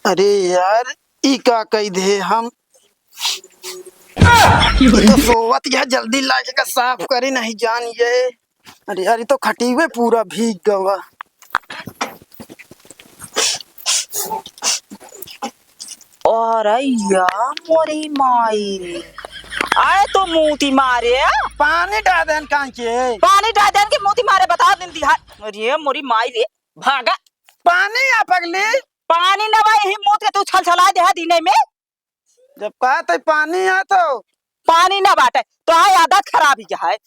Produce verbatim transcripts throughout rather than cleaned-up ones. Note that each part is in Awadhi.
अरे यार, ई का कइ दे हम? ई तो सोवत यह, जल्दी लाके का साफ करी नहीं जान ये। अरे यार, ई तो खटिवे पूरा भीग गवा। अरे या मोरी माई रे। आए तो मूती मारे। पानी डाल देन कांचे। पानी डाल देन के मूती मारे, बता दिन दिहा। अरे मोरी माई रे, भागा। पानी आ पगली। पानी ना बा, यही मूत के तू छलछला दे है दिने में। जब कहा थे पानी है तो। पानी ना बाटे, तो है आदत खराब ही है।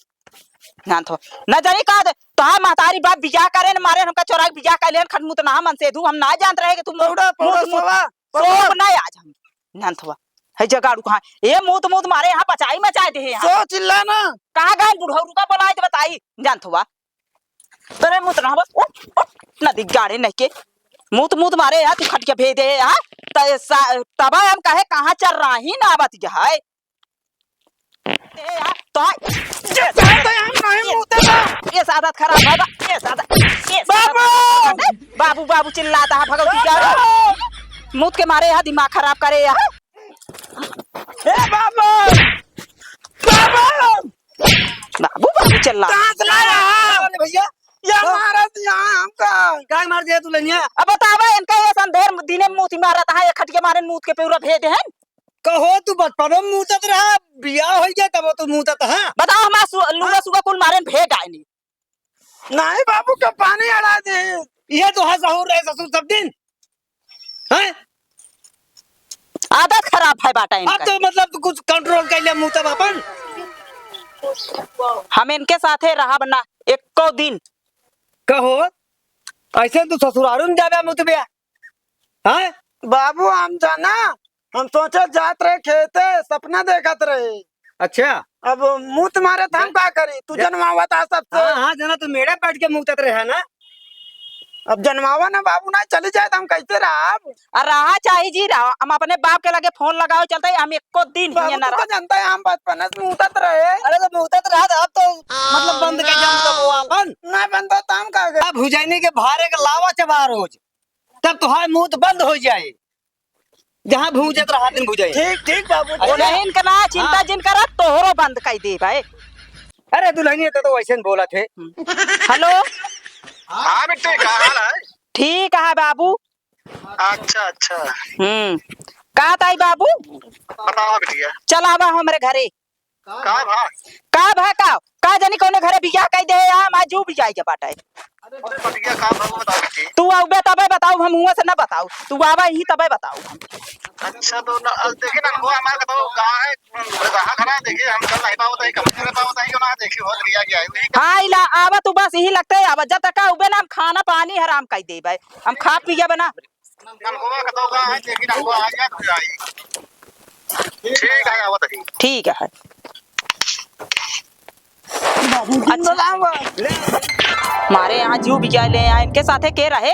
जानत हो, न जानी का दे, तो है महतारी बाप बियाह करे न मारे, हमका चोरा के बियाह कर लेन, खटमूत ना मन से दू, हम ना जानत रहे कि तू पौड़ा, पौड़ा, मूत, मूत, सोवा, सोवा। सोवा ना आज हम। जानत हुआ, है जगाड़ू कहाँ? ए मूत, मूत मारे यहाँ पचाई मचाए दे यहाँ। सो चिल्ला ना। कहाँ गए बुढ़ऊ का बोलाए तो बताई, जानत हुआ। तोरे मुत ना बस, उठ, उठ, ना दिख गाड़े नहीं के। मुत, मुत मारे यार, तू खटिया भेज दे यार। त-, सा-, तबा हम कहे कहाँ चल रहा ही ना बतिया है। ए यार, तो है। ये साथ तो हम नहीं मुते ना। ये साथ खराब है बा, ये साथ, ये साथ बाबू! बाबू, बाबू चिल्लाता है, भगवती जा रहा। बाबू! मुत के मारे यार, दिमाग खराब करे यार। ए बाबू! बाबू! बाबू, बाबू चिल्ला। कहाँ से लाया है? अरे भैया, ये हाँ। मारा दिया है हमका। काय मार दिया तू लनिया? अब बतावा, इनका ये संदेर दिने मूती मारत है, ये खटिया मारे मूत के पूरा भेद है। कहो तू बचपन में मूतत रहा, बियाह हो गया तब तू मूतत है। बताओ, हमारा सु-, लुगा हाँ। सुगा कुल मारे भेद आए नहीं। नहीं बाबू, का पानी अड़ा दे। ये तो है सहूर रहे ससुर सब दिन। हैं? आदत खराब है बाटा अब इनका। तो मतलब तू कुछ control कर ले मुँह तब अपन। हम इनके साथे रहब ना एको दिन। कहो, ऐसे तू ससुरारू में जाबे मुतबे? हैं? बाबू, हम जाना, हम सोचे जात रहे खेते, सपना देखत रहे। अच्छा। अब मुँह तुम्हारे था, हम का करी? तू ए- जनवावत आ सबसे। हाँ, हाँ, जना तू मेड़े बैठ के मुँह तत रहे है ना। अब जनवावा ना बाबू, ना चली जाए तो हम कैसे रहब? आ रहा चाही जी रहा, हम अपने बाप के लगे फोन लगावे चलते, हम एको दिन बाबू, हियाँ ना तू तो रह। जानता है, हम बचपन से मुँह तत रहे। अरे तो मुँह तत रहा था, अब तो मतलब बंद कर दिया मुँह तो वो अपन। ना बंद तो हम का करी? अब भुजैनी के भारे के लावा चबा रोज, तब तुहार मुँह तो बंद हो जाए। जहाँ भूजत रहा दिन भुजाई। ठीक, ठीक बाबू। अरे, उन्हें इनका ना चिंता हाँ। जिन करा, तोहरो बंद कई दे भाई। अरे दुल्हनिया तो, तो वैसे न बोला थे। हेलो। हाँ बिट्टी, का हाल है? ठीक है बाबू। अच्छा, अच्छा। हम्म। का ताई बाबू? बताओ बिटिया। चला आवा हमरे घरे। का भा? का भा का? का जानी कौने घरे बियाह कई दे, हम आज जू बियाह के बाटे। अरे बतिया का भा, वो बताओ जी। तू आउबे तबे बताऊ, हम हुआं से ना बताऊ। तू आवा ही तबे बताऊ हम। अच्छा, तो न, अब देखी ना, वो हमारे तो कहाँ है? कहाँ खड़ा है? देखिए, हम चल नहीं पावत है, कब चल पावत है, क्यों ना देखी, हो लिया गया है, वही का हाँ, इला आवा तू बस यही लगते है, आवा जब तक आउबे ना, हम खाना पानी हराम कई देबे, हम खा पिया बना। नलकवा का तो कहाँ है? देखी नलकवा आ गया, तो आई। ठीक है, आवत है। ठीक है। बाबू, अच्छा। मारे यहाँ जू बिया ले आए, इनके साथे के रहे?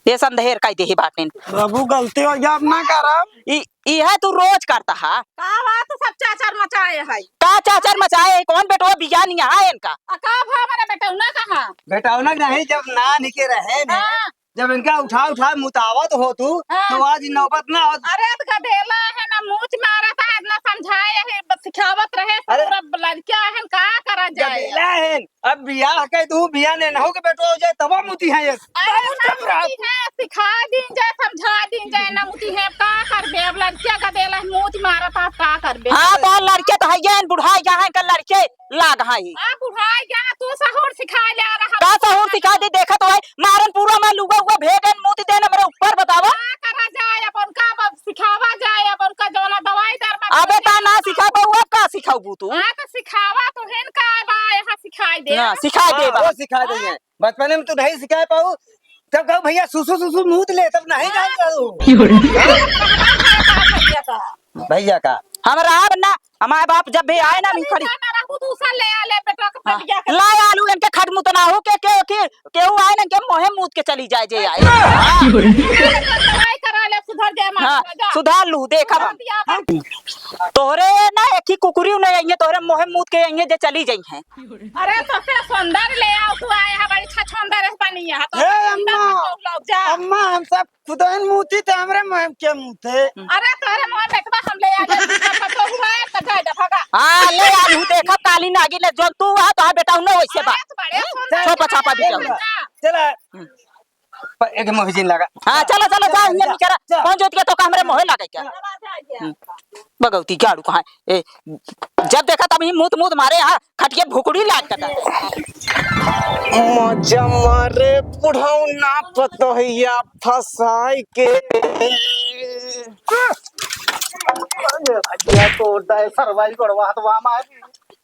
ये संदेर का देही बाटेन। बाबू, गलती हो गया, अब ना करब। ई, ई है तू रोज करता है। का बात सब चाचर मचाए है? का चाचर मचाए है? कौन बेटवा बिया नहीं है इनका? आ, का भा मेरा बेटौना कहाँ? बेटौना नहीं, जब नान के रहे ने, हाँ। जब इनका उठा उठा मुतावत हो तू, हाँ। तो आज ई नौबत ना होत। अरे, तो गदेला है ना, मूछ मारत है, ना समझाए है, बस सिखावत रहे, अरे। पूरा लड़किया है, का करा जाए? गदेला है, अब बियाह के तू बियाह ने नहु के बेटो हो जाए, तब मुती है ये। अरे, बहुत ना चुप रहा। मुती है, सिखा दीन जाए, समझा दीन जाए, ना मुती है, का करबे? अब लड़किया गदेला है, मूछ मारत है, का करबे? हाँ, तो लड़के तो है ये, बुढ़ा यहाँ के लड़के लाग है। आ, बुढ़ा यहाँ तू सहूर सिखा ले रहा। का सहूर सिखा दे, देखत हो भाई, मारन पूरा मैं लुगा उगा भेदन, मूत देन हमरे ऊपर, बतावा। का करा जाए, अब उनका अब सिखावा जाए, अब उनका जौना दवाई दर में अबे ता ना सिखा पाऊ, अब का सिखाऊ तू? हाँ, तो सिखावा तो हेन का बा, यहाँ सिखाई दे। ना, सिखाई दे हाँ, बा। वो सिखाई दे हाँ। बचपने में तू नहीं सिखाए पाऊ, तब कहू, "भैया, सुसु, सुसु मूत ले," तब नहीं जान पाऊ। भैया का। भैया का। हम रहब ना, हमारे बाप जब भी आए ना, हम खड़ी। ना रहू, दूसरा ले आ, ले, बेटा के हाँ। पटिया के। ला आलू इनके खट मुत ना हो, के, के, के, केहू आए ना, के मोहे मूत के चली जाए, जे आए। हाँ। दवाई करा ले, सुधर जाए, मार हाँ, जा। सुधार लू, देखा बा। हम तोहरे ना एक ही कुकुरी नहीं आई है, तोहरे मोहे मूत के आई है जे चली जाई हैं। अरे तो से सुंदर ले आओ, तू आए है बड़ी छछुंदर है बनी है, तो हे सुंदर अम्मा, से तू लोग जा। अम्मा, हम सब खुद ही मूती थे, हमरे मोहे के मूते। अरे तोहरे मोहे बेटवा हम ले आ गए, तू सब तो हुआ है, तो जा, जा, भागा। हाँ, ले आ लू, देखा काली नागिन है, जो तू आ, तो बेटा उन्हें वैसे बा। अरे तो बड़े सुंदर छोपा छापा है, बिचाऊ। जा। चला। हम्म। प-, एक मोहजिन लगा। हाँ, चलो, चलो, जाओ, चलो, ये चलो, बेचारा चलो। कौन जोत गया तो का हमरे मोहे लागे क्या? चलो, आ जाइए। हम्म। बगौती गाड़ू कहाँ है? ए, जब देखा तब ही मूत, मूत मारे, हाँ, खटिया भुकड़ी लाग कटा। मजा मारे बुढ़ऊ ना पतोहिया फसाई के। ये तो उल्टा है, सरवाई गोड़वा हाथ वहाँ मार।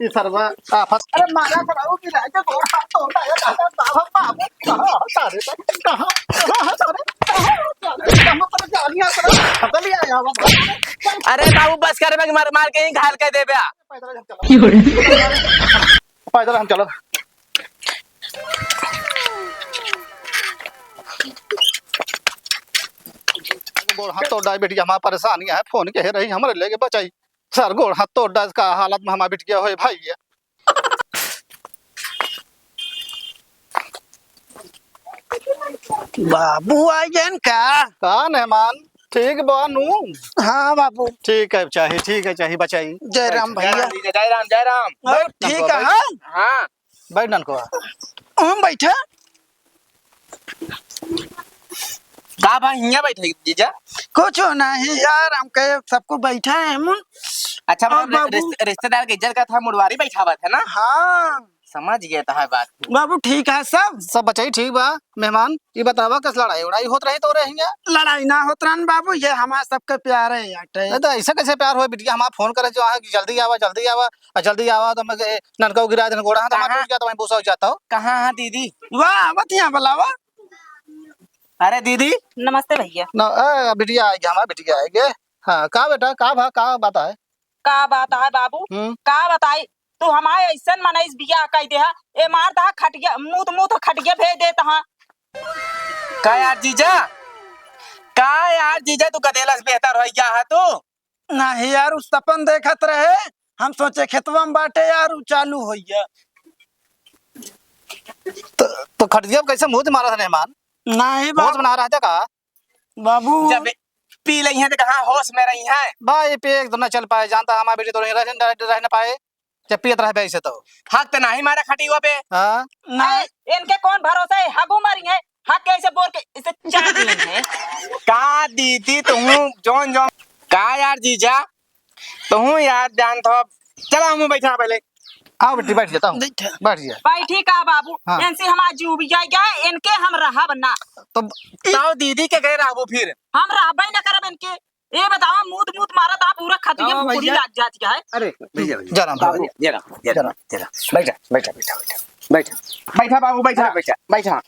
ई सरवा आफत। अरे मारा सरवा की राजा गोड़ हाथ तोड़ आया, दादा, बाबा, बाबू, कहाँ हो सारे? कहाँ, कहाँ हो सारे? कहाँ हो सारे? कहाँ पर जानिया सारे? पकड़ लिया यार, बाबा। अरे बाबू, बस कर, मैं मार, मार के ही घायल कर देबे। पैदल हम चलो। पैदल हम चलो। गोड़ हाथ तोड़ डाई बेटी, हमार परेशानी है, फोन के रही, हमरे लेके बचाई। सर, गोड़ हाथ तोड़ डाल, का हालत में हमार बिटिया होए भाई ये। बाबू आ गए का? का मेहमान, ठीक बा नू? हाँ बाबू। ठीक है चाही, ठीक है चाही बचाई। जय राम भैया। जय राम, जय राम। और बैठ ठीक ननकुआ, है? बैठ। हाँ। बैठ ननकुआ। हम बैठा। का बा, हियाँ बैठे जीजा? कुछ नहीं यार, हम कहे सबको बैठा है हम। अच्छा, और मतलब रि-, बाबू रिश्ते-, रिश्तेदार के इज्जत का था, मुड़वारी बैठावत है ना? हाँ। समझ गया था बात। बाबू ठीक है सब? सब बचाई ठीक बा। मेहमान, ये बतावा कस लड़ाई उड़ाई होत रही तोरे हियाँ? लड़ाई ना होत रहन बाबू, ये हमार सबके प्यार है यार। नहीं तो ऐसा कैसे प्यार हो बिटिया, हमार फोन करे जो है कि जल्दी आवा, जल्दी आवा, और जल्दी आवा तो मैं ननका गिरा देन गोड़ा, हाँ, तो हमार कहाँ? टूट जाता, वहीं भूसा हो जाता हो। कहाँ है दीदी? वाह, आवत यहाँ बुलावा। अरे दीदी। नमस्ते भैया। न, ए, बिटिया आएगी, हमार बिटिया आएगी। हाँ, का बेटा, का भा, का बात है? का बात है बाबू? हम्म। का बताई? तू हमारे ऐसन मनई से बियाह कई दे हा, ए मार दहा खटिया, मूत मूत खटिया भेज देत हा। का यार जीजा? का यार जीजा, तू गदेला से बेहतर होइ गया है तू? नहीं यार, उ सपन देखत रहे, हम सोचे खेतवा में बाटे यार, उ चालू होइ गया। तो, तो खटिया पे कैसे मूत मारा था मेहमान? नहीं होश बाबू। बना रहा था का? बाबू। जब पी लई हैं तो कहाँ होश में रही हैं? बा, ये पे एक तो न चल पाए, जानता हमारे बेटे तो रह, रह, रह न पाए, जब पियत रहे ऐसे तो। हक तो नहीं मारा खटिया पे। हाँ। नहीं। ए, इनके कौन भरोसा है, हगू मारी है, हक कैसे बोल के इसे चाट लेंगे। का दीदी तुहूँ जौन जौन, का यार जीजा, तुहूँ यार जानत हो, चला हमहूँ बैठा पहले। आओ बेटी, बैठ जाता हूँ। बैठा। बैठ जा। बैठी का बाबू? हाँ। इनसे हमार जीव भी जाए गया है, इनके हम रहब ना। तो ई ताऊ दीदी के गए रहबो फिर? हम रहबे न करब इनके। ए बतावा, मूत मूत मारत आ, पूरा खटिया हाँ, भुकुड़ी भैया। लाग जात है। अरे, भैया, भैया। जय राम, बाबू। जय राम, जय राम, जय राम। जय राम। बैठा, बैठा, बैठा, बैठा। बैठा। बैठा बाबू, बैठा, अरे। बैठा, बैठा।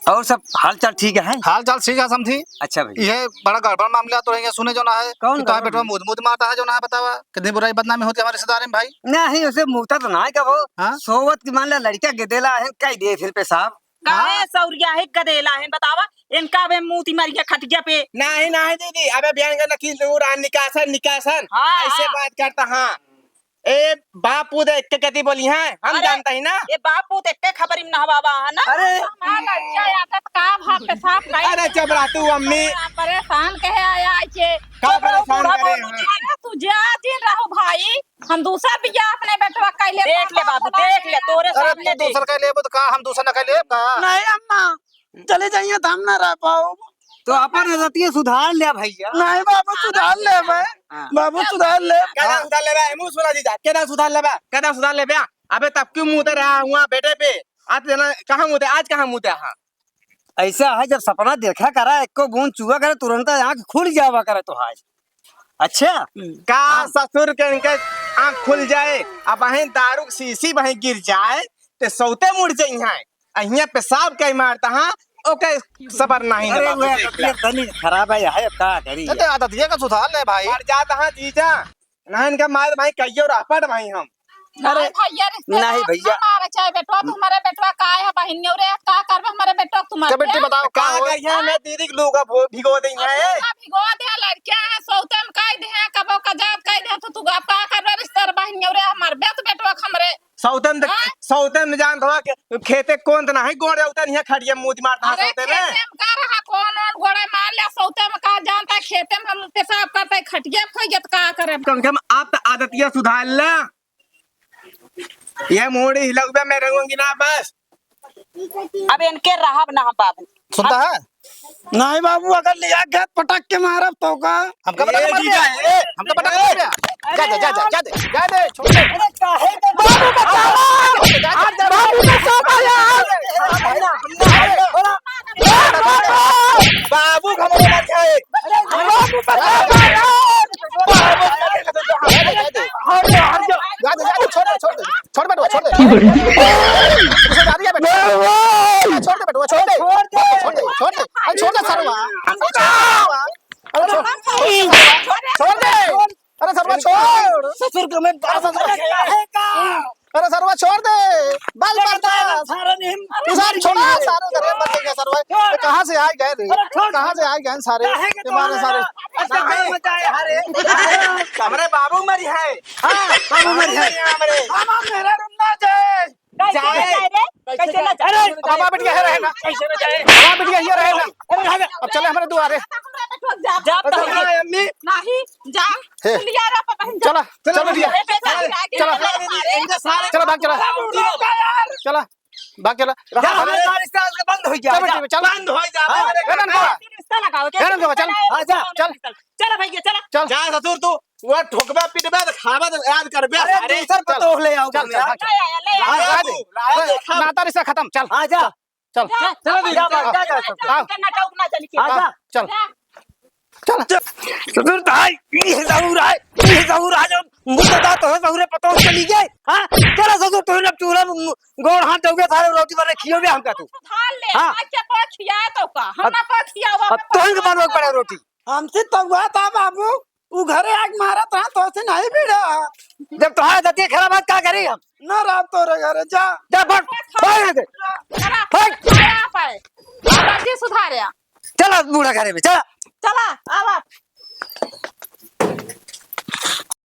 और सब हाल चाल ठीक है? हाल चाल ठीक है समधी। अच्छा भैया। ये बड़ा गड़बड़ मामला तो रहिया, सुने जो ना है कौन कि तोहार गड़बड़ बेटवा भैया? मूत मूत मारता है जो ना है, बतावा। कितनी बुराई बदनामी होती है हमारे रिश्तेदारी में भाई। नहीं, उसे मूता तो ना है कबो। हाँ? सोवत की मान ले लड़का गदेला है, कई दे फिर पेशाब। काहे हाँ? सौरिया है गदेला है, बतावा। इनका अबे मूत ही मरिया खटिया पे। नहीं, नहीं दीदी, अबे बयान का नकील दूर आ, निकासन, निकासन। हाँ, ऐसे हाँ। बात करता, हाँ। ए बाप पूत एक के कति बोली हैं, हम अरे, जानता ही ना। ए बाप पूत एक के खबरी में नहवावा है ना। अरे। हमारा लड़का आता तो का भाग पेशाब नहीं अरे चुप रह तू अम्मी। परेशान कहे आया है के। का चुप रहो, परेशान बूढ़ा करे बोलू हैं? जी। अरे तू जा जिन रहो भाई, हम दूसरा बियाह अपने बेटवा का ले देख ले बाबू, देख ले, तोरे अरे सामने तू देख। दूसर का लेबो तो का हम दूसर ना का लेब का? नहीं अम्मा, चले जाइए तो हम ना रह पाओ। तो अपन रतिया सुधार ले भैया। नहीं बाबू, सुधार ले भाई। हाँ। बाबू सुधार ले। केना सुधार लेबे? मुँह सुना जीजा, केना सुधार लेबे? केना सुधार लेबे? अबे तब क्यों मुँह उतर रहा हुआ बेटे पे? आज जना कहाँ मुँह उतर, आज कहाँ मुँह उतर? हाँ। ऐसा है जब सपना देखा करा, एको बूंद चुआ करे, तुरंत आँख खुल जावा करे तो आज। अच्छा? का हाँ। ससुर के इनके आँख खुल जाए, अब वहीं दारू की शीशी वहीं गिर जाए, ते सौते मुड़ जाई हैं। अहिया पेशाब कई मारता हाँ, ओके सबर नहीं अरे है बाबू, वो देख ले। आदत खराब है, है का करी? अरे आदत ये का सुधार ले भाई। मर जाता हाँ जीजा, ना इनका मार भाई कहियो रापट भाई हम। अरे, नहीं भैया, रिश्तेदार नहीं भैया। हमारे चाहे बेटवा, तुम्हारे बेटवा का है, बहिनियो रे, का करबे हमारे बेटवा तुम्हारे? तो बेटी बताओ, का का हो? करिए, मैं दीदी के लुगा भो-, भिगो दे अब है। लुगा भिगो दे, लड़कियां हैं, सौते में कह दे हैं, कबो का जात कह दे, तो तू अब का करबे रिश्तेदार बहिनियो रे, हमारे बेट बेटवा हमरे। सौते में, हाँ? सौते में जान रहा कि खेते कौन तना है, गोड़ उतर नहीं है, खड़िया मुंह मारता है अरे सौते में। खेते में का रहा, कौन और गोड़े मार ले, सौते में का जानता है, खेते में हम पेशाब करते हैं, खटिया खोई गया तो का करे? कम से कम आप तो आदतिया सुधार ला। ये मूड़ी हिलौबे में रहूंगी ना बस। अब इनके रहब ना हम बाबू। सुनता है? नहीं बाबू, अगर लिया गया पटक के मारब तो का? हमका पटक ए, मर जीजा, गया। ए, हमका पटक ए, मर गया। जा दे, जा दे, जा दे, जा दे, छोड़ दे। अरे काहे के बाबू बचाओ। जा दे, जा दे। बाबू बचाओ यार। बाबू घमंड मत खाए। अरे बाबू बचाओ यार। बाबू मत खाए। जा दे, जा दे। हट जा, हट जा। जा दे, जा दे, छोड़ दे, छोड़ दे। छोड़ बेटवा, छोड़ दे। की बोली? रिश्तेदारी है बेटवा। छोड़ दे बेटवा, छोड़ दे। छोड़ दे। छोड़ दे, छोड़ दे। अरे छोड़ दे सरवा। अरे छोड़, छोड़ दे। अरे सरवा छोड़। ससुर को मैं अरे सरवा। काहे का? अरे सरवा छोड़ दे। बाल अरे मरता। सारा नहीं हम तू सारे छोड़ा, सारे घर में बंद हो गया सरवा। छोड़। ये कहाँ से आ गए रे? अरे छोड़। कहाँ से आ गए सारे? काहे के ये मारे तुम्हारा सारे। अच्छा, क्या मजा है, अरे? हमरे बाबू मरी है। हाँ, बाबू मरी है। हमरे। हम, हम मेरा रूम ना जाए। कैसे जाए। ना जाए रे? कैसे कैसे ना ना जाए? जाए? अरे, बाबा बिटिया है रहे ना। कैसे ना जाए? बाबा बिटिया ये रहे ना। अरे, हट। अब चले हमरे दुआरे। जा, जा, जा। अम्मी। नहीं, जा। हे। लिया रे, पता नहीं, जा। चला, चला बिटिया। अरे, बेटा, चला। आगे चला। चला, मारे। इनका सारे चला, भाग चला। बाबू रोका यार। चला। भाग चला। जा, हमारे सारे रिश्ता बंद हो गया। चल बेटी, चल। बंद हो जा, हाँ, हमारे ए नंदवा। रिश्ता लगाओ, ए नंदवा, चल। हाँ, जा। चल। चल भैया, चला। चल। जा ससुर तू, वो ठोकबे, पिटबे, तो खाबे, तो याद करबे। अरे, अरे, दूसर चल। पतोह ले आओ चल, घर में, चल, हाँ। हाँ, चल। ले आया, ले आया। हाँ, हाँ, जा दे। ला दे, खाबे। नाता रिश्ता खत्म, चल। हाँ, जा। चल। जा, जा, जा, जा, जा। हाँ, चल। नाटक ना चल के। हाँ, जा। चल। जा। चल। ससुर तो आई, ये ससुर आए, ये ससुर आ जाओ। मुझे तो, तो ससुरे पतोह चली गए। हाँ? चला ससुर, तू ना चूल्हा में गोड़ हाथ धोगे, सारे रोटी बने खियोगे हमका तू। सुधार ले, हाँ। आज के कोई खियाए तो का? हम अब, ना कोई खियावा, अब हम तो इनके पास बनवा पड़े रोटी। हमसे तो हुआ था बाबू, उ घरे आके मारा था, तो से नहीं भिड़ा। जब तोहार दतिया खराब है, का करी हम? ना रात तोरे घरे, जा। जा, भाग, भाग यहाँ से। चला, भाग। चला, आप आए। आप जी सुधारे आ। चला बूढ़ा घरे में, चला। चला, आवा।